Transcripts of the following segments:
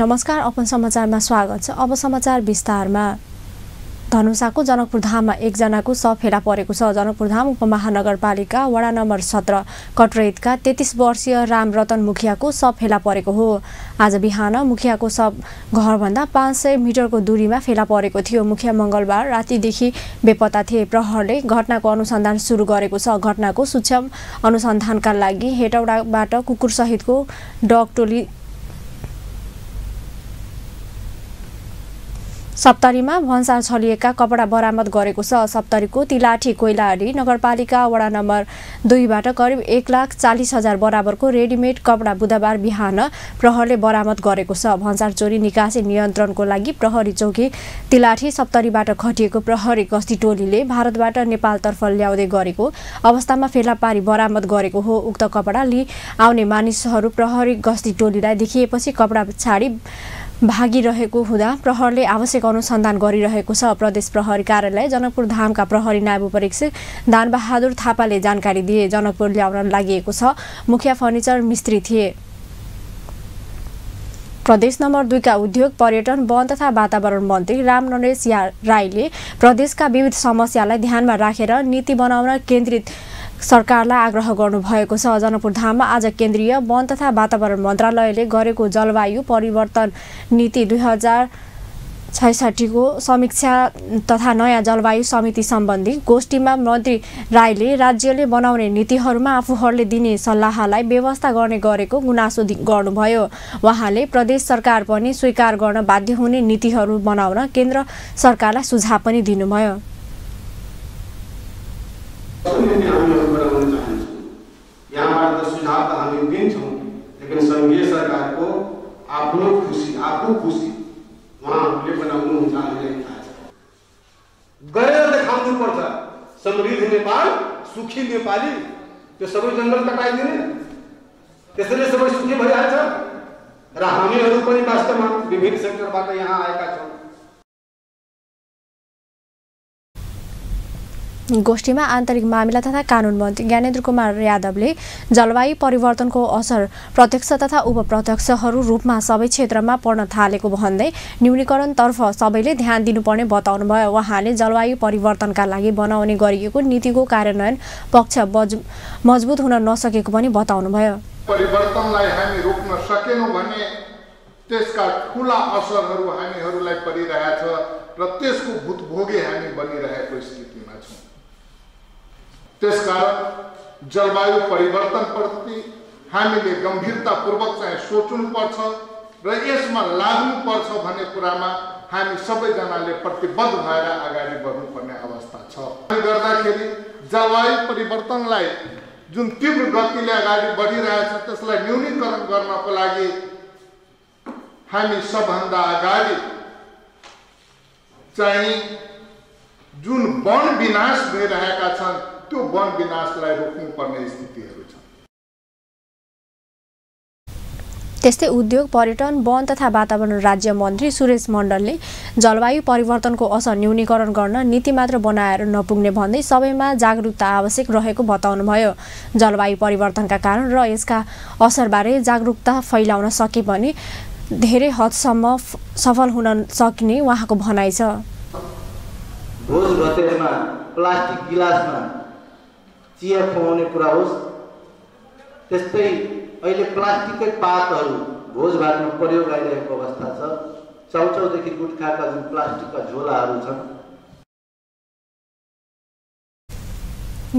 नमस्कार, अपन समाचारमा स्वागत छ। अब समाचार विस्तारमा। धनुषाको जनकपुर धाममा एकजनाको शव फेला परेको छ। जनकपुर धाम उपमहानगरपालिका वडा नम्बर 17 कटरेतका 33 वर्षीय रामरतन मुखियाको शव फेला परेको हो। आज बिहान मुखियाको शव घरभन्दा 500 मिटरको दूरीमा फेला परेको थियो। मुखिया मंगलबार रातिदेखि बेपत्ता थिए। प्रहरले घटनाको अनुसन्धान सुरु गरेको छ। घटनाको सूक्ष्म अनुसन्धानका लागि हेटौडाबाट कुकुरसहितको डग टोली सप्तरीमा भन्सार छलिएका कपडा बरामद गरेको छ। सप्तरीको तिलाठी कोइलाडी नगरपालिका वडा नम्बर 2बाट करिब 1,40,000 बराबरको रेडिमेड कपडा बुधबार बिहान प्रहरले बरामद गरेको छ। भन्सार चोरी निकासी नियन्त्रणको लागि प्रहरी चौकी तिलाठी सप्तरीबाट खटिएको प्रहरी गस्ती टोलीले भारतबाट नेपालतर्फ ल्याउँदै गरेको अवस्थामा फेला पारी बरामद गरेको हो। उक्त कपडा लिई आउने मानिसहरू प्रहरी गस्ती टोलीलाई देखिएपछि कपडा छाडी भागिरहेको हुँदा प्रहरले आवश्यक अनुसन्धान गरिरहेको छ। प्रदेश प्रहरी कार्यालय जनकपुर धामका प्रहरी नायब परीक्षक दानबहादुर थापाले जानकारी दिए। जनकपुर ल्याउन लागि छ। मुखिया फर्निचर मिस्त्री थिए। प्रदेश नम्बर 2 का उद्योग पर्यटन वन तथा वातावरण मन्त्री रामनरेश राईले प्रदेशका विविध समस्यालाई ध्यानमा राखेर नीति बनाउन केन्द्रित सरकारलाई आग्रह गर्नुभएको छ। जनकपुर धाममा आज केन्द्रीय वन तथा वातावरण मन्त्रालयले गरेको जलवायु परिवर्तन नीति 2066 को समीक्षा तथा नयाँ जलवायु समिति सम्बन्धी गोष्ठीमा मन्त्री राईले राज्यले बनाउने नीतिहरूमा आफूहरूले दिने सल्लाहलाई व्यवस्था गर्ने गरेको गुनासो गर्नुभयो। उहाँले प्रदेश सरकार पनि स्वीकार गर्न बाध्य हुने नीतिहरू बनाउन केन्द्र सरकारलाई सुझाव पनि दिनुभयो। यहाँबाट त सुझाव त हामी दिन्छौँ, लेकिन संघीय सरकारको आफ्नो खुसी आफू खुसी उहाँहरूले बनाउनुहुन्छ हामीलाई थाहा छ। गरेर देखाउनुपर्छ। समृद्ध नेपाल, सुखी नेपाली, त्यो सबै जङ्गल कटाइदिने, त्यसैले सबै सुखी भइहाल्छ। र हामीहरू पनि वास्तवमा विभिन्न सेक्टरबाट यहाँ आएका छौँ। गोष्ठीमा आन्तरिक मामिला तथा कानुन मन्त्री ज्ञानेन्द्र कुमार यादवले जलवायु परिवर्तनको असर प्रत्यक्ष तथा उपप्रत्यक्षहरू रूपमा सबै क्षेत्रमा पर्न थालेको भन्दै न्यूनीकरणतर्फ सबैले ध्यान दिनुपर्ने बताउनुभयो। उहाँले जलवायु परिवर्तनका लागि बनाउने गरिएको नीतिको कार्यान्वयन पक्ष मजबुत हुन नसकेको पनि बताउनुभयो। परिवर्तनलाई हामी रोक्न सकेनौं भने त्यसका ठूला असरहरू हामीहरूलाई परिरहेछ र त्यसको भुतभोगी हामी बनिरहेको स्थितिमा छौं। त्यसकारण जलवायु परिवर्तनप्रति हामीले गम्भीरतापूर्वक चाहिँ सोच्नुपर्छ र यसमा लाग्नुपर्छ भन्ने कुरामा हामी सबैजनाले प्रतिबद्ध भएर अगाडि बढ्नुपर्ने अवस्था छ। गर्दाखेरि जलवायु परिवर्तनलाई जुन तीव्र गतिले अगाडि बढिरहेछ त्यसलाई न्यूनीकरण गर्नको लागि हामी सबभन्दा अगाडि चाहिँ जुन वन विनाश भइरहेका छन् त्यो वन विनाशलाई रोक्नुपर्ने स्थितिहरू छन्। त्यस्तै उद्योग पर्यटन वन तथा वातावरण राज्य मन्त्री सुरेश मण्डलले जलवायु परिवर्तनको असर न्यूनीकरण गर्न नीति मात्र बनाएर नपुग्ने भन्दै सबैमा जागरुकता आवश्यक रहेको बताउनुभयो। जलवायु परिवर्तनका कारण र यसका असरबारे जागरुकता फैलाउन सके पनि धेरै हदसम्म सफल हुन सक्ने उहाँको भनाइ छ। भोज भतेरमा प्लास्टिक गिलासमा चिया खुवाउने कुरा होस्, त्यस्तै अहिले प्लास्टिककै पातहरू भोजभातमा प्रयोग गरिरहेको अवस्था छ। चाउचाउदेखि गुटखाका जुन प्लास्टिकका झोलाहरू छन्।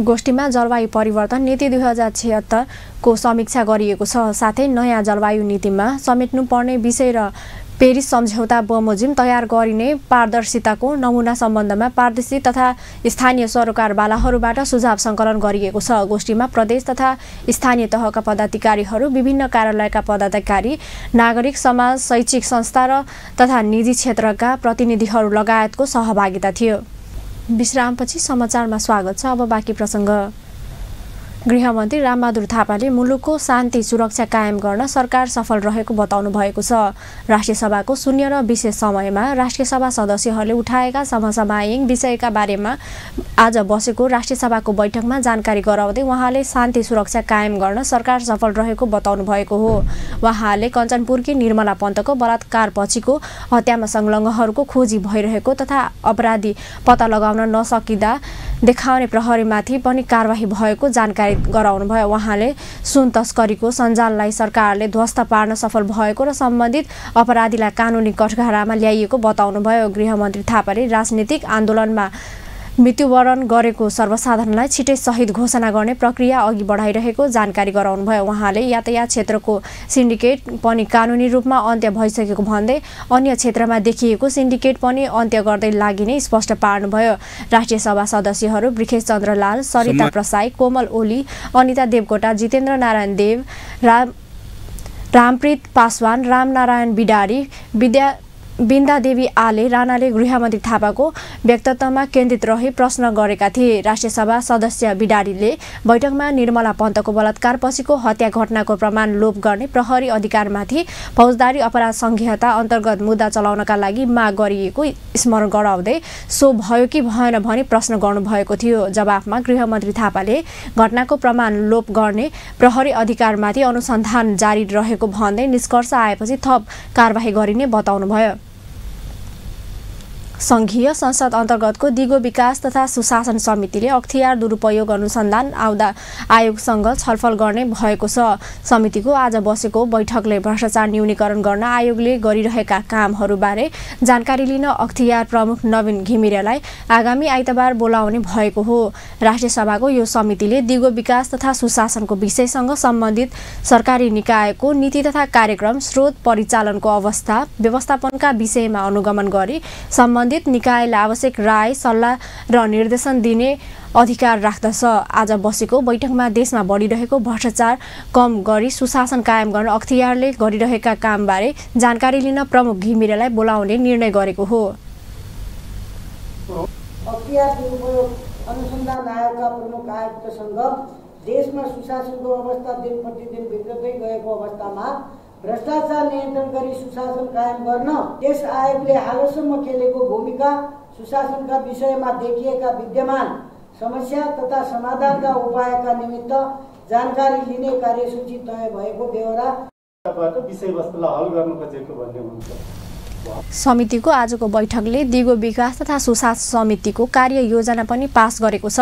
गोष्ठीमा जलवायु परिवर्तन नीति 2076 को समीक्षा गरिएको छ। साथै नयाँ जलवायु नीतिमा समेट्नुपर्ने विषय र पेरिस सम्झौता बमोजिम तयार गरिने पारदर्शिताको नमुना सम्बन्धमा प्रादेशिक तथा स्थानीय सरकारवालाहरूबाट सुझाव सङ्कलन गरिएको छ। गोष्ठीमा प्रदेश तथा स्थानीय तहका पदाधिकारीहरू, विभिन्न कार्यालयका पदाधिकारी, नागरिक समाज, शैक्षिक संस्था र तथा निजी क्षेत्रका प्रतिनिधिहरू लगायतको सहभागिता थियो। विश्रामपछि समाचारमा स्वागत छ। अब बाँकी प्रसङ्ग। गृहमन्त्री रामबहादुर थापाले मुलुकको शान्ति सुरक्षा कायम गर्न सरकार सफल रहेको बताउनु भएको छ। राष्ट्रिय सभाको शून्य र विशेष समयमा राष्ट्रिय सभा सदस्यहरूले उठाएका समसामयिक विषयका बारेमा आज बसेको राष्ट्रिय सभाको बैठकमा जानकारी गराउँदै उहाँले शान्ति सुरक्षा कायम गर्न सरकार सफल रहेको बताउनु भएको हो। उहाँले कञ्चनपुरकी निर्मला पन्तको बलात्कारपछिको हत्यामा संलग्नहरूको खोजी भइरहेको तथा अपराधी पत्ता लगाउन नसकिँदा देखाउने प्रहरीमाथि पनि कारबाही भएको जानकारी गराउनुभयो। उहाँले सुन तस्करीको सञ्जाललाई सरकारले ध्वस्त पार्न सफल भएको र सम्बन्धित अपराधीलाई कानुनी कठघरामा ल्याइएको बताउनुभयो। गृहमन्त्री थापाले राजनीतिक आन्दोलनमा मृत्युवरण गरेको सर्वसाधारणलाई छिटै शहीद घोषणा गर्ने प्रक्रिया अघि बढाइरहेको जानकारी गराउनुभयो। उहाँले यातायात क्षेत्रको सिन्डिकेट पनि कानुनी रूपमा अन्त्य भइसकेको भन्दै अन्य क्षेत्रमा देखिएको सिन्डिकेट पनि अन्त्य गर्दै लागिने स्पष्ट पार्नुभयो। राष्ट्रिय सभा सदस्यहरू ब्रिखेश चन्द्र लाल, सरिता प्रसाई, कोमल ओली, अनिता देवकोटा, जितेन्द्र नारायण देव, रामप्रीत पासवान, रामनारायण बिडारी, बिन्दा देवी आले राणाले गृहमन्त्री थापाको व्यक्तित्वमा केन्द्रित रही प्रश्न गरेका थिए। राष्ट्रिय सभा सदस्य बिडारीले बैठकमा निर्मला पन्तको बलात्कारपछिको हत्या घटनाको प्रमाण लोप गर्ने प्रहरी अधिकारमाथि फौजदारी अपराध संहिता अन्तर्गत मुद्दा चलाउनका लागि माग गरिएको स्मरण गराउँदै सो भयो कि भएन भनी प्रश्न गर्नुभएको थियो। जवाफमा गृहमन्त्री थापाले घटनाको प्रमाण लोप गर्ने प्रहरी अधिकारमाथि अनुसन्धान जारी रहेको भन्दै निष्कर्ष आएपछि थप कारबाही गरिने बताउनुभयो। संघीय संसद अन्तर्गतको दिगो विकास तथा सुशासन समितिले अख्तियार दुरुपयोग अनुसन्धान आयोगसँग छलफल गर्ने भएको छ। समितिको आज बसेको बैठकले भ्रष्टाचार न्यूनीकरण गर्न आयोगले गरिरहेका कामहरूबारे जानकारी लिन अख्तियार प्रमुख नवीन घिमिरेलाई आगामी आइतबार बोलाउने भएको हो। राष्ट्रिय सभाको यो समितिले दिगो विकास तथा सुशासनको विषयसँग सम्बन्धित सरकारी निकायको नीति तथा कार्यक्रम, स्रोत परिचालनको अवस्था, व्यवस्थापनका विषयमा अनुगमन गरी सम्बन्धित निकायलाई आवश्यक राय, सल्लाह र निर्देशन दिने अधिकार राख्दछ। आज बसेको बैठकमा देशमा बढिरहेको भ्रष्टाचार कम गरी सुशासन कायम गर्न अख्तियारले गरिरहेका कामबारे जानकारी लिन प्रमुख घिमिरेलाई बोलाउने निर्णय गरेको हो। अख्तियार दुरुपयोग अनुसन्धान आयोगका प्रमुख आयुक्तसँग देशमा सुशासनको अवस्था दिन प्रतिदिन बिग्रदै गएको अवस्थामा भ्रष्टाचार नियन्त्रण गरी सुशासन कायम गर्न यस आयोगले हालसम्म खेलेको भूमिका, सुशासनका विषयमा देखिएका विद्यमान समस्या तथा समाधानका उपायका निमित्त जानकारी लिने कार्यसूची तय भएको बेहोराबाट विषयवस्तुलाई हल गर्न खोजेको भन्ने हुन्छ। समितिको आजको बैठकले दिगो विकास तथा सुशासन समितिको कार्य योजना पनि पास गरेको छ।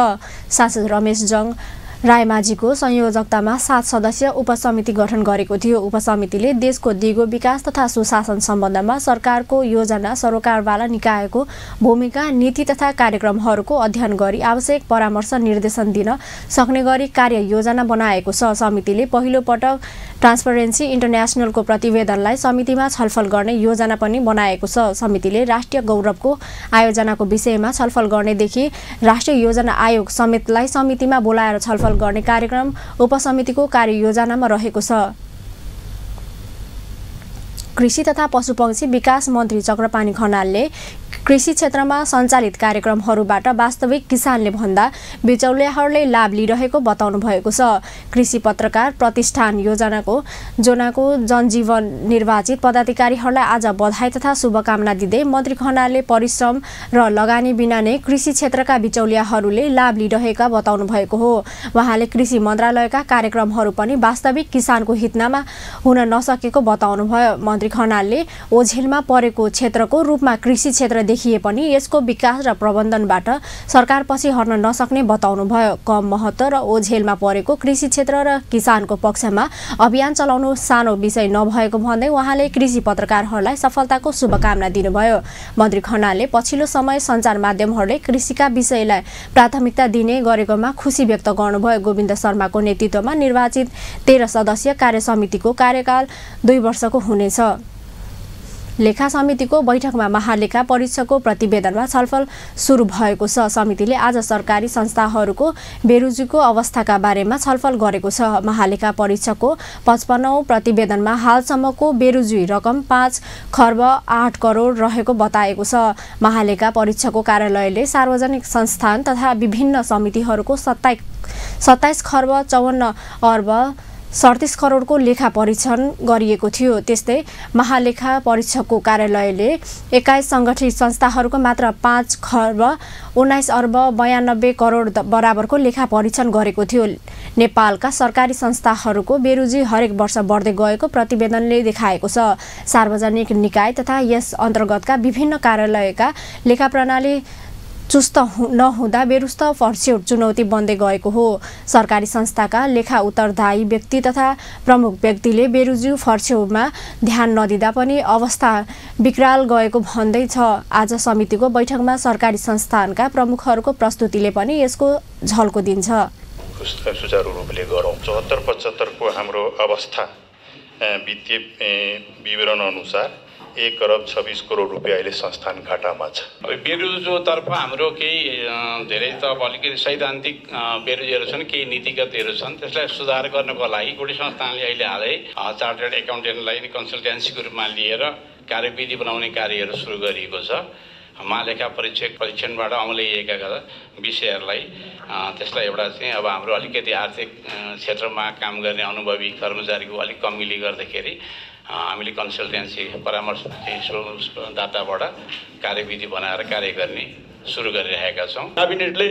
सांसद रमेश जङ रायमाझीको संयोजकतामा 7 सदस्यीय उपसमिति गठन गरेको थियो। उपसमितिले देशको दिगो विकास तथा सुशासन सम्बन्धमा सरकारको योजना, सरोकारवाला निकायको भूमिका, नीति तथा कार्यक्रमहरूको अध्ययन गरी आवश्यक परामर्श निर्देशन दिन सक्ने गरी कार्य योजना बनाएको छ। समितिले पहिलो पटक ट्रान्सपरेन्सी इन्टरनेसनलको प्रतिवेदनलाई समितिमा छलफल गर्ने योजना पनि बनाएको छ। समितिले राष्ट्रिय गौरवको आयोजनाको विषयमा छलफल गर्नेदेखि राष्ट्रिय योजना आयोग समेतलाई समितिमा बोलाएर छलफल गर्ने कार्यक्रम उपसमितिको कार्ययोजनामा रहेको छ। कृषि तथा पशुपक्षी विकास मन्त्री चक्रपाणी खनालले कृषि क्षेत्रमा सञ्चालित कार्यक्रमहरूबाट वास्तविक किसानले भन्दा बिचौलियाहरूले लाभ लिइरहेको बताउनु भएको छ। कृषि पत्रकार प्रतिष्ठान जोनाको जनजीवन निर्वाचित पदाधिकारीहरूलाई आज बधाई तथा शुभकामना दिँदै मन्त्री खनालले परिश्रम र लगानी बिना नै कृषि क्षेत्रका बिचौलियाहरूले लाभ लिइरहेका बताउनु भएको हो। उहाँले कृषि मन्त्रालयका कार्यक्रमहरू पनि वास्तविक किसानको हितमा हुन नसकेको बताउनुभयो। मन्त्री खनालले ओझेलमा परेको क्षेत्रको रूपमा कृषि क्षेत्र देखिए पनि यसको विकास र प्रबन्धनबाट सरकार पछि हट्न नसक्ने बताउनुभयो। कम महत्त्व र ओझेलमा परेको कृषि क्षेत्र र किसानको पक्षमा अभियान चलाउनु सानो विषय नभएको भन्दै उहाँले कृषि पत्रकारहरूलाई सफलताको शुभकामना दिनुभयो। मन्त्री खनालले पछिल्लो समय सञ्चार माध्यमहरूले कृषिका विषयलाई प्राथमिकता दिने गरेकोमा खुसी व्यक्त गर्नुभयो। गोविन्द शर्माको नेतृत्वमा निर्वाचित 13 सदस्यीय कार्य समितिको कार्यकाल 2 वर्षको हुनेछ। लेखा समितिको बैठकमा महालेखा परीक्षकको प्रतिवेदनमा छलफल सुरु भएको छ। समितिले आज सरकारी संस्थाहरूको बेरोजगारीको अवस्थाका बारेमा छलफल गरेको छ। महालेखा परीक्षकको 55औं प्रतिवेदनमा हालसम्मको बेरोजगारी रकम 5 खर्ब 8 करोड रहेको बताएको छ। महालेखा परीक्षकको कार्यालयले सार्वजनिक संस्थान तथा विभिन्न समितिहरूको 27 खर्ब 54 अर्ब 37 करोडको लेखा परीक्षण गरिएको थियो। त्यस्तै महालेखा परीक्षकको कार्यालयले 21 सङ्गठित संस्थाहरूको मात्र 5 खर्ब 19 अर्ब 92 करोड बराबरको लेखा परीक्षण गरेको थियो। नेपालका सरकारी संस्थाहरूको बेरोजी हरेक वर्ष बढ्दै गएको प्रतिवेदनले देखाएको छ। सार्वजनिक निकाय तथा यस अन्तर्गतका विभिन्न कार्यालयका लेखा प्रणाली चुस्त नहुँदा बेरुस्त फर्स्यौट चुनौती बन्दै गएको हो। सरकारी संस्थाका लेखा उत्तरदायी व्यक्ति तथा प्रमुख व्यक्तिले बेरुजी फर्स्यौटमा ध्यान नदिँदा पनि अवस्था बिग्राल गएको भन्दै छ। आज समितिको बैठकमा सरकारी संस्थानका प्रमुखहरूको प्रस्तुतिले पनि यसको झल्को दिन्छ। सुचारू रूपले गरौँ। 74-75 को हाम्रो अवस्था वित्तीय विवरण अनुसार 1 करोड 26 करोड रुपियाँ अहिले संस्थान घाटामा छ। बेरोजगारतर्फ हाम्रो केही धेरै त अलिकति सैद्धान्तिक बेरोजगारहरू छन्, केही नीतिगतहरू छन्। त्यसलाई सुधार गर्नको लागि कुनै संस्थानले अहिले हालै चार्टर्ड एकाउन्टेन्टलाई कन्सल्टेन्सीको रूपमा लिएर कार्यविधि बनाउने कार्यहरू सुरु गरिएको छ। महालेखा परीक्षणबाट अमल्याइएका विषयहरूलाई त्यसलाई एउटा चाहिँ अब हाम्रो अलिकति आर्थिक क्षेत्रमा काम गर्ने अनुभवी कर्मचारीको अलिक कमीले गर्दाखेरि हामीले कन्सल्टेन्सी परामर्शदाताबाट कार्यविधि बनाएर कार्य गर्ने सुरु गरिरहेका छौँ। क्याबिनेटले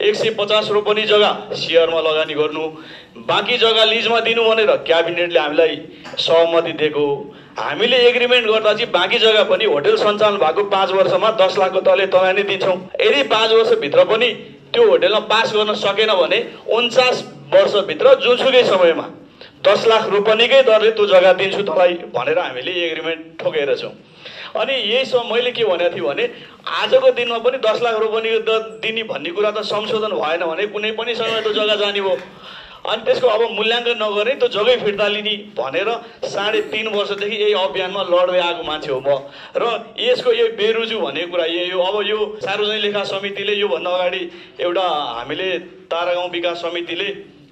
150 रोपनी जग्गा सेयरमा लगानी गर्नु, बाँकी जग्गा लिजमा दिनु भनेर क्याबिनेटले हामीलाई सहमति दिएको। हामीले एग्रिमेन्ट गर्दा चाहिँ बाँकी जग्गा पनि होटल सञ्चालन भएको 5 वर्षमा 10 लाखको तले तलाई नै दिन्छौँ। यदि 5 वर्षभित्र पनि त्यो होटलमा पास गर्न सकेन भने 49 वर्षभित्र जुनसुकै समयमा 10 लाख रोपनीकै दरले त्यो जग्गा दिन्छु तँलाई भनेर हामीले एग्रिमेन्ट ठोकेर छौँ। अनि यही सब मैले के भनेको थिएँ भने आजको दिनमा पनि 10 लाख रोपनी दिने भन्ने कुरा त संशोधन भएन भने कुनै पनि समयमा त्यो जग्गा जाने भयो। अनि त्यसको अब मूल्याङ्कन नगर्ने त्यो जग्गै फिर्ता लिने भनेर 3.5 वर्षदेखि यही अभियानमा लड्दै आएको मान्छे हो म। र यसको यो बेरुजु भनेको कुरा यो अब यो सार्वजनिक लेखा समितिले योभन्दा अगाडि एउटा हामीले तारागाउँ विकास समितिले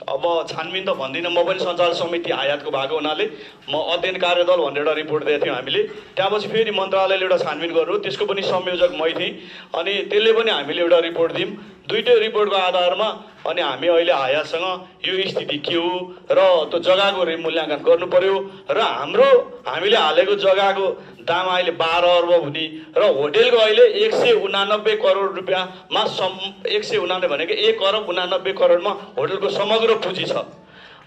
अब छानबिन त भन्दिनँ, म पनि सञ्चालन समिति आयातको भएको हुनाले म अध्ययन कार्यदल भनेर एउटा रिपोर्ट दिएको थियौँ हामीले। त्यहाँपछि फेरि मन्त्रालयले एउटा छानबिन गर्नु, त्यसको पनि संयोजक मै थिएँ। अनि त्यसले पनि हामीले एउटा रिपोर्ट दियौँ। दुईटै रिपोर्टको आधारमा अनि हामी अहिले आयातसँग यो स्थिति के हो र त्यो जग्गाको मूल्याङ्कन गर्नु पर्यो र हामीले हालेको जग्गाको दाम अहिले 12 अर्ब हुने र होटेलको अहिले 189 करोड रुपियाँमा 189 भनेको 1 अरब 89 करोडमा होटेलको समग्र पुँजी छ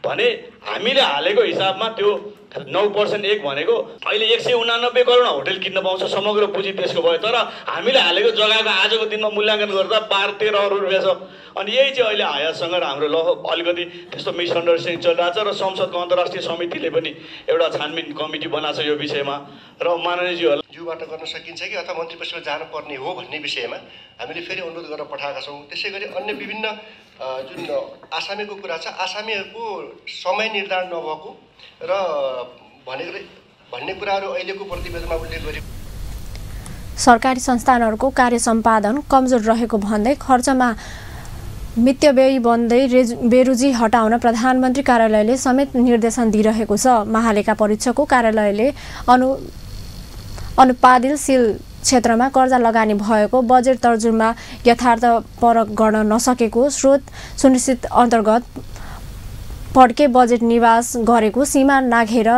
भने हामीले हालेको हिसाबमा त्यो 9% एक भनेको अहिले 189 करोडमा होटेल किन्न पाउँछ समग्र पुँजी त्यसको भयो। तर हामीले हालेको जग्गाको आजको दिनमा मूल्याङ्कन गर्दा 12-13 अरब रुपियाँ छ। अनि यही चाहिँ अहिले आयातसँग र हाम्रो अलिकति त्यस्तो मिसअन्डरस्ट्यान्डिङ चलिरहेको छ र संसदको अन्तर्राष्ट्रिय समितिले पनि एउटा छानबिन कमिटी बनाएको छ यो विषयमा। र माननीयज्यूहरूलाई ज्यूबाट गर्न सकिन्छ कि अथवा मन्त्री परिषदमा जानुपर्ने हो भन्ने विषयमा हामीले फेरि अनुरोध गरेर पठाएका छौँ। त्यसै गरी अन्य विभिन्न जुन आसामीको कुरा छ, आसामीहरूको समय निर्धारण नभएको र भन्ने कुराहरू अहिलेको प्रतिवेदनमा उल्लेख गरियो। सरकारी संस्थानहरूको कार्य सम्पादन कमजोर रहेको भन्दै खर्चमा मित्यव्ययी बन्दै बेरुजी हटाउन प्रधानमन्त्री कार्यालयले समेत निर्देशन दिइरहेको छ। महालेखा परीक्षकको कार्यालयले अनुत्पादनशील क्षेत्रमा कर्जा लगानी भएको बजेट तर्जुमा यथार्थपरक गर्न नसकेको स्रोत सुनिश्चित अन्तर्गत पड्के बजेट निवास गरेको सीमा नाघेर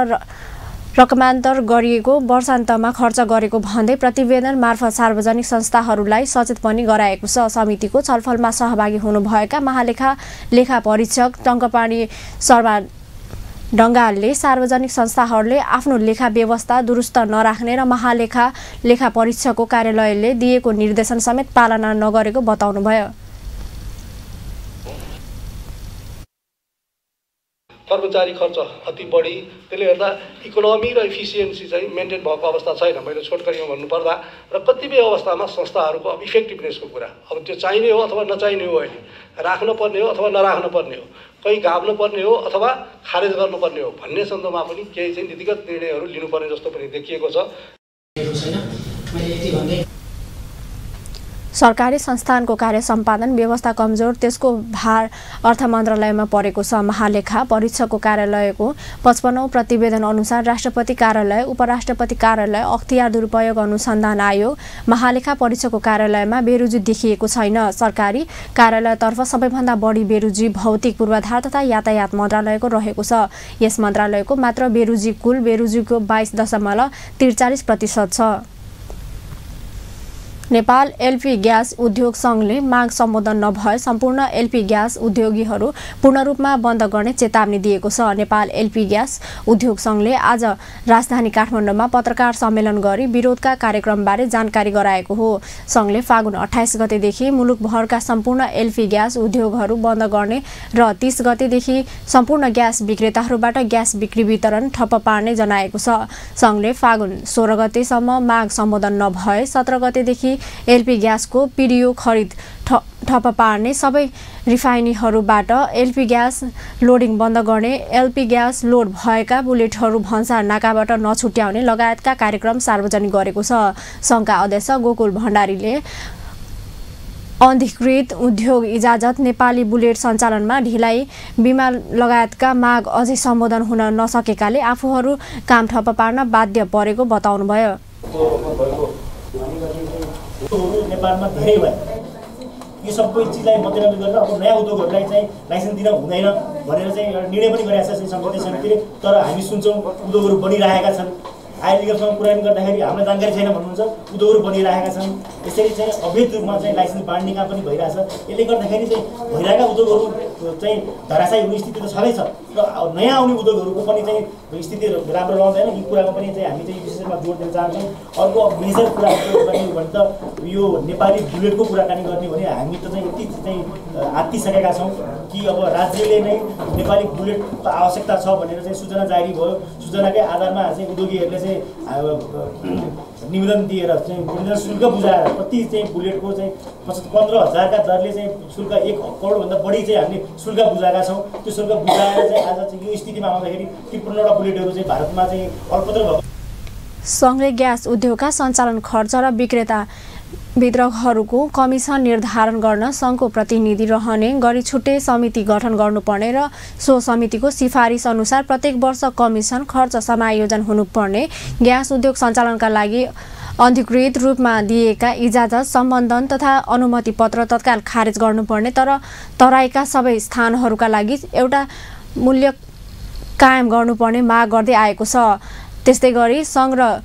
रकमान्तर गरिएको वर्षान्तमा खर्च गरेको भन्दै प्रतिवेदन मार्फत सार्वजनिक संस्थाहरूलाई सचेत पनि गराएको छ। समितिको छलफलमा सहभागी हुनुभएका महालेखा लेखा परीक्षक टङ्कपाणी शर्मा ढङ्गालले सार्वजनिक संस्थाहरूले आफ्नो लेखा व्यवस्था दुरुस्त नराख्ने र महालेखा लेखा परीक्षकको कार्यालयले दिएको निर्देशन समेत पालना नगरेको बताउनुभयो। कर्मचारी खर्च अति बढी, त्यसले गर्दा इकोनोमी र इफिसियन्सी चाहिँ मेन्टेन भएको अवस्था छैन। मैले छोटकरीमा भन्नुपर्दा र कतिपय अवस्थामा संस्थाहरूको अब इफेक्टिभनेसको कुरा अब त्यो चाहिने हो अथवा नचाहिने हो, अहिले राख्नुपर्ने हो अथवा नराख्नुपर्ने हो, कहीँ गाब्नुपर्ने हो अथवा खारेज गर्नुपर्ने हो भन्ने सन्दर्भमा पनि केही चाहिँ नीतिगत निर्णयहरू लिनुपर्ने जस्तो पनि देखिएको छ। सरकारी संस्थानको कार्य सम्पादन व्यवस्था कमजोर, त्यसको भार अर्थ मन्त्रालयमा परेको छ। महालेखा परीक्षकको कार्यालयको 55औं प्रतिवेदन अनुसार राष्ट्रपति कार्यालय, उपराष्ट्रपति कार्यालय, अख्तियार दुरुपयोग अनुसन्धान आयोग, महालेखा परीक्षकको कार्यालयमा बेरुजी देखिएको छैन। सरकारी कार्यालयतर्फ सबैभन्दा बढी बेरुजी भौतिक पूर्वाधार तथा यातायात मन्त्रालयको रहेको छ। यस मन्त्रालयको मात्र बेरुजी कुल बेरुजीको 22.43% छ। नेपाल एलपी ग्यास उद्योग संघले माग सम्बोधन नभए सम्पूर्ण एलपी ग्यास उद्योगीहरू पूर्ण रूपमा बन्द गर्ने चेतावनी दिएको छ। नेपाल एलपी ग्यास उद्योग संघले आज राजधानी काठमाडौँमा पत्रकार सम्मेलन गरी विरोधका कार्यक्रमबारे जानकारी गराएको हो। संघले फागुन 28 गतेदेखि मुलुकभरका सम्पूर्ण एलपी ग्यास उद्योगहरू बन्द गर्ने र 30 गतेदेखि सम्पूर्ण ग्यास विक्रेताहरूबाट ग्यास बिक्री वितरण ठप्प पार्ने जनाएको छ। संघले फागुन 16 गतेसम्म माग सम्बोधन नभए 17 गतेदेखि एलपी ग्यासको पिडिओ खरिद ठप्प पार्ने, सबै रिफाइनरीहरूबाट एलपी ग्यास लोडिङ बन्द गर्ने, एलपी ग्यास लोड भएका बुलेटहरू भन्सार नाकाबाट नछुट्याउने लगायतका कार्यक्रम सार्वजनिक गरेको छ। संघका अध्यक्ष गोकुल भण्डारीले अनधिकृत उद्योग इजाजत, नेपाली बुलेट सञ्चालनमा ढिलाइ, बिमा लगायतका माग अझै सम्बोधन हुन नसकेकाले आफूहरू काम ठप्प पार्न बाध्य परेको बताउनुभयो। नेपालमा धेरै भयो। यो सबै चिजलाई मध्यनजर गरेर अब नयाँ उद्योगहरूलाई चाहिँ लाइसेन्स दिन हुँदैन भनेर चाहिँ एउटा निर्णय पनि गरेको छ संसदीय समितिले। तर हामी सुन्छौँ उद्योगहरू बनिरहेका छन्। आइलिगसँग कुराकानी गर्दाखेरि हामीलाई जानकारी छैन भन्नुहुन्छ, उद्योगहरू बनिरहेका छन्। यसरी चाहिँ अवैध रूपमा चाहिँ लाइसेन्स बाँड्ने काम पनि भइरहेछ। यसले गर्दाखेरि चाहिँ भइरहेका उद्योगहरू चाहिँ धराशायी हुने स्थिति त छँदैछ र नयाँ आउने उद्योगहरूको पनि चाहिँ स्थिति राम्रो रहँदैन। यी कुरामा पनि चाहिँ हामी चाहिँ विशेषमा जोड दिन चाहन्छौँ। अर्को मेजर कुरा गर्ने भने त यो नेपाली बुलेटको कुराकानी गर्ने भने हामी त चाहिँ यति चाहिँ आत्तिसकेका छौँ कि अब राज्यले नै नेपाली बुलेटको आवश्यकता छ भनेर चाहिँ सूचना जारी भयो। सूचनाकै आधारमा चाहिँ उद्योगीहरूले चाहिँ निवेदन दिएर चाहिँ निवेदन शुल्क बुझाएर प्रति चाहिँ बुलेटको चाहिँ 15,000 का दरले चाहिँ शुल्क 1 करोडभन्दा बढी चाहिँ हामीले शुल्क बुझाएका छौँ। त्यो शुल्क बुझाएर चाहिँ आज चाहिँ यो स्थितिमा आउँदाखेरि 53वटा बुलेटहरू चाहिँ भारतमा चाहिँ अल्पत्र भएको। संघले ग्यास उद्योगका सञ्चालन खर्च र विक्रेता विद्रोहहरूको कमिसन निर्धारण गर्न संघको प्रतिनिधि रहने गरी छुट्टै समिति गठन गर्नुपर्ने र सो समितिको सिफारिस अनुसार प्रत्येक वर्ष कमिसन खर्च समायोजन हुनुपर्ने, ग्यास उद्योग सञ्चालनका लागि अधिकृत रूपमा दिएका इजाजत, सम्बन्धन तथा अनुमति पत्र तत्काल खारेज गर्नुपर्ने, तर तराईका सबै स्थानहरूका लागि एउटा मूल्य कायम गर्नुपर्ने माग गर्दै आएको छ। त्यस्तै गरी संघ र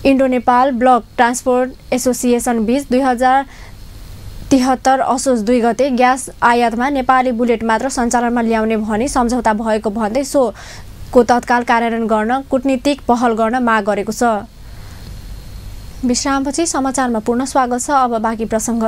Indo Nepal block transport association बीच 2073 असोज 2 गते ग्यास आयातमा नेपाली बुलेट मात्र सञ्चालनमा ल्याउने भनी सम्झौता भएको भन्दै सोको तत्काल कार्यान्वयन गर्न कूटनीतिक पहल गर्न माग गरेको छ। विश्रामपछि समाचारमा पुनः स्वागत छ। अब बाँकी प्रसङ्ग।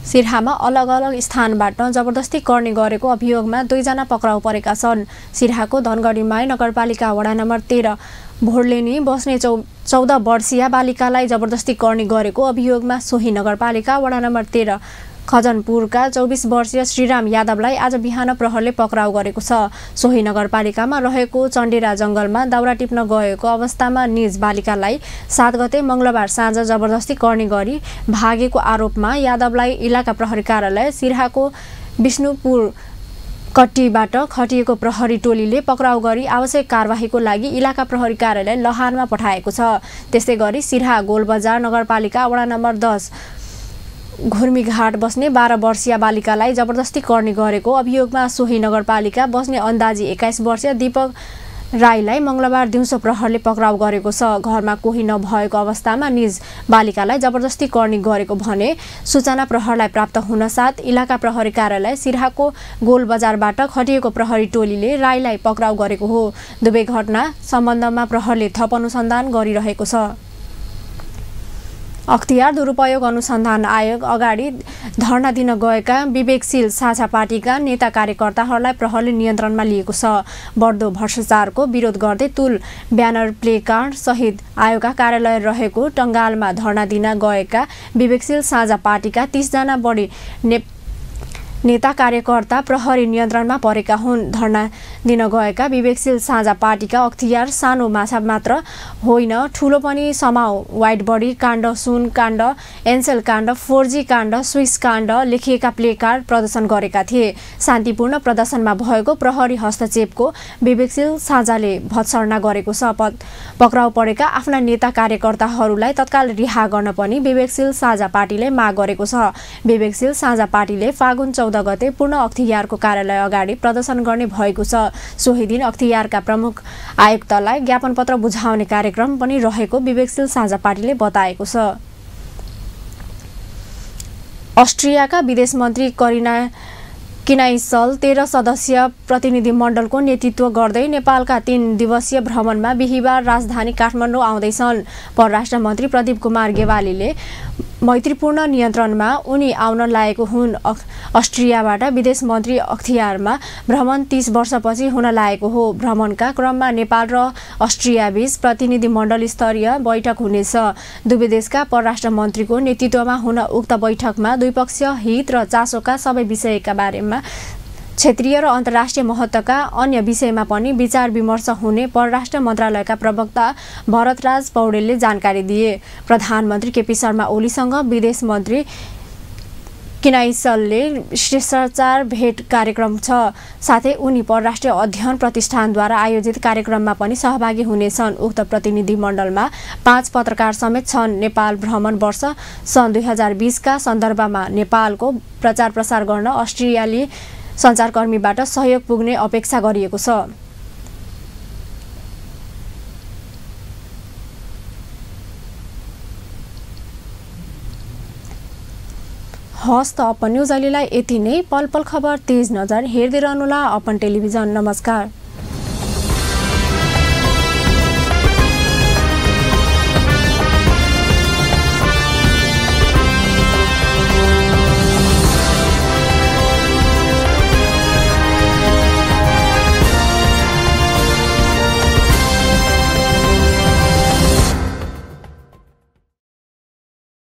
सिरहामा अलग अलग स्थानबाट जबरजस्ती गर्ने गरेको अभियोगमा 2 जना पक्राउ परेका छन्। सिरहाको धनगढीमाई नगरपालिका वडा नम्बर 13 भोरलेनी बस्ने 14 वर्षीय बालिकालाई जबरजस्ती गर्ने गरेको अभियोगमा सोही नगरपालिका वडा नम्बर 13 खजनपुरका 24 वर्षीय श्रीराम यादवलाई आज बिहान प्रहरले पक्राउ गरेको छ। सोही नगरपालिकामा रहेको चण्डेरा जंगलमा दाउरा टिप्न गएको अवस्थामा निज बालिकालाई 7 गते मंगलबार साँझ जबरजस्ती गर्ने गरी भागेको आरोपमा यादवलाई इलाका प्रहरी कार्यालय सिरहाको विष्णुपुर कट्टीबाट खटिएको प्रहरी टोलीले पक्राउ गरी आवश्यक कारबाहीको लागि इलाका प्रहरी कार्यालय लहानमा पठाएको छ। त्यस्तै गरी सिरहा गोलबजार नगरपालिका वडा नम्बर 10 घुर्मीघाट बस्ने 12 वर्षीय बालिकालाई जबरजस्ती गर्ने गरेको अभियोगमा सोही नगरपालिका बस्ने अन्दाजी 21 वर्षीय दीपक राईलाई मंगलबार दिउँसो प्रहरले पक्राउ गरेको छ। घरमा कोही नभएको अवस्थामा निज बालिकालाई जबरजस्ती गर्ने गरेको भने सूचना प्रहरलाई प्राप्त हुन साथ इलाका प्रहरी कार्यालय सिरहाको गोल बजारबाट खटिएको प्रहरी टोलीले राईलाई पक्राउ गरेको हो। दुवै घटना सम्बन्धमा प्रहरले थप अनुसन्धान गरिरहेको छ। अख्तियार दुरुपयोग अनुसन्धान आयोग अगाडि धरना दिन गएका विवेकशील साझा पार्टीका नेता कार्यकर्ताहरूलाई प्रहरले नियन्त्रणमा लिएको छ। बढ्दो भ्रष्टाचारको विरोध गर्दै तुल ब्यानर प्ले कार्ड सहित आयोगका कार्यालय रहेको टंगालमा धरना दिन गएका विवेकशील साझा पार्टीका 30 जना बढी नेता कार्यकर्ता प्रहरी नियन्त्रणमा परेका हुन्। धरना दिन गएका विवेकशील साझा पार्टीका अख्तियार सानो माछा मात्र होइन ठूलो पनि समाउ वाइट बडी काण्ड सुन काण्ड एन्सेल काण्ड 4G काण्ड स्विस काण्ड लेखिएका प्ले कार्ड प्रदर्शन गरेका थिए। शान्तिपूर्ण प्रदर्शनमा भएको प्रहरी हस्तक्षेपको विवेकशील साझाले भत्सर्ना गरेको छ। पक्राउ परेका आफ्ना नेता कार्यकर्ताहरूलाई तत्काल रिहा गर्न पनि विवेकशील साझा पार्टीले माग गरेको छ। विवेकशील साझा पार्टीले फागुन 14 गते पूर्ण अख्तियारको कार्यालय अगाडि प्रदर्शन गर्ने भएको छ। सोही दिन अख्तियारका प्रमुख आयुक्तलाई ज्ञापन पत्र बुझाउने कार्यक्रम पनि रहेको विवेकशील साझा पार्टीले बताएको छ। अस्ट्रियाका विदेश मन्त्री करिना किनाइसल 13 सदस्यीय प्रतिनिधि मण्डलको नेतृत्व गर्दै नेपालका 3 दिवसीय भ्रमणमा बिहिबार राजधानी काठमाडौँ आउँदैछन्। परराष्ट्र मन्त्री प्रदीप कुमार गेवालीले मैत्रीपूर्ण नियन्त्रणमा उनी आउन लागेको हुन्। अस्ट्रियाबाट विदेश मन्त्री अख्तियारमा भ्रमण 30 वर्षपछि हुन लागेको हो। भ्रमणका क्रममा नेपाल र अस्ट्रियाबीच प्रतिनिधि मण्डल स्तरीय बैठक हुनेछ। दुवै देशका परराष्ट्र मन्त्रीको नेतृत्वमा हुन उक्त बैठकमा द्विपक्षीय हित र चासोका सबै विषयका बारेमा क्षेत्रीय र अन्तर्राष्ट्रिय महत्त्वका अन्य विषयमा पनि विचार विमर्श हुने परराष्ट्र मन्त्रालयका प्रवक्ता भरतराज पौडेलले जानकारी दिए। प्रधानमन्त्री केपी शर्मा ओलीसँग विदेश मन्त्री किनाइसलले शिष्टाचार भेट कार्यक्रम छ। साथै उनी परराष्ट्र अध्ययन प्रतिष्ठानद्वारा आयोजित कार्यक्रममा पनि सहभागी हुनेछन्। उक्त प्रतिनिधि मण्डलमा 5 पत्रकार समेत छन्। नेपाल भ्रमण वर्ष सन् 2020 का सन्दर्भमा नेपालको प्रचार प्रसार गर्न अस्ट्रेलियाली सञ्चारकर्मीबाट सहयोग पुग्ने अपेक्षा गरिएको छ। हस्त अपन न्युज अहिलेलाई यति नै। पल पल खबर तेज नजर हेर्दै रहनुहोला अपन टेलिभिजन। नमस्कार।